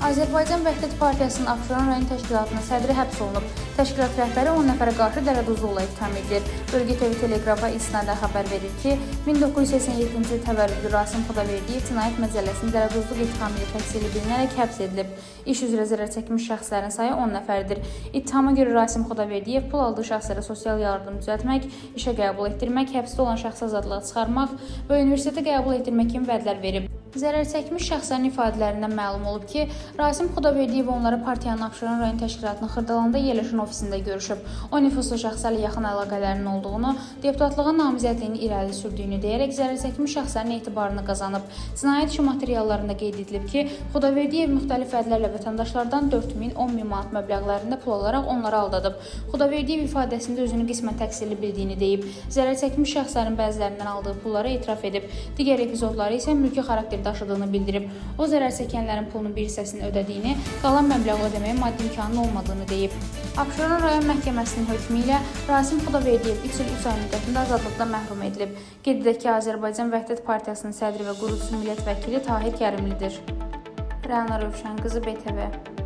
Azərbaycan Vəhdət Partiyasının Abşeron rayon təşkilatının sədri həbs olunub. Təşkilat rəhbəri 10 nəfərə qarşı dələduzluqla ittiham edilir. Bölgə TV Teleqrafa istinadən xəbər verir ki, 1987-ci il təvəllüdlü Rasim Xudaverdiyev Cinayət Məcəlləsinin dələduzluq ittihamı ilə təqsirli bilinərək həbs edilib. İş üzrə zərər çəkmiş şəxslərin sayı 10 nəfərdir. İttihama görə Rasim Xudaverdiyev pul aldığı şəxslərə sosial yardım düzəltmək, işə qəbul etdirmək, həbsdə olan şəxsi azadlığa çıxarmaq və universitetə qəbul etdirmək kimi vədlər verib. Zərər çəkmiş şəxslərin ifadələrindən məlum olub ki, Rasim Xudaverdiyev onları partiyanın Abşeron rayon təşkilatının Xırdalanda yerləşən ofisində görüşüb. O nüfuzlu şəxslərlə yaxın əlaqələrinin olduğunu, deputatlığa namizədliyini irəli sürdüyünü deyərək zərər çəkmiş şəxslərin etibarını qazanıb. Cinayət işi materiallarında qeyd edilib ki, Xudaverdiyev müxtəlif vədlərlə vətəndaşlardan 4000, 10.000 manat məbləğlərində pul alaraq onları aldadıb. Xudaverdiyev ifadəsində özünü qismən təqsirli bildiyini deyib. Zərər çəkmiş şəxslərin bəzilərindən aldığı pulları etiraf edib. Digər epizodları isə mülki xarakter daşıdığını bildirib. O zərər çəkənlərin pulunun bir hissəsini ödədiyini, qalan məbləği ödəməyə maddi imkanının olmadığını deyib. Abşeron rayon məhkəməsinin hökmü ilə Rasim Xudaverdiyev 3 il 3 ay müddətində azadlıqdan məhrum edilib. Qeyd edək ki, Azərbaycan Vəhdət Partiyasının sədri və qurucusu millət vəkili Tahir Kərimlidir. Rəna Rövşən qızı, BTV.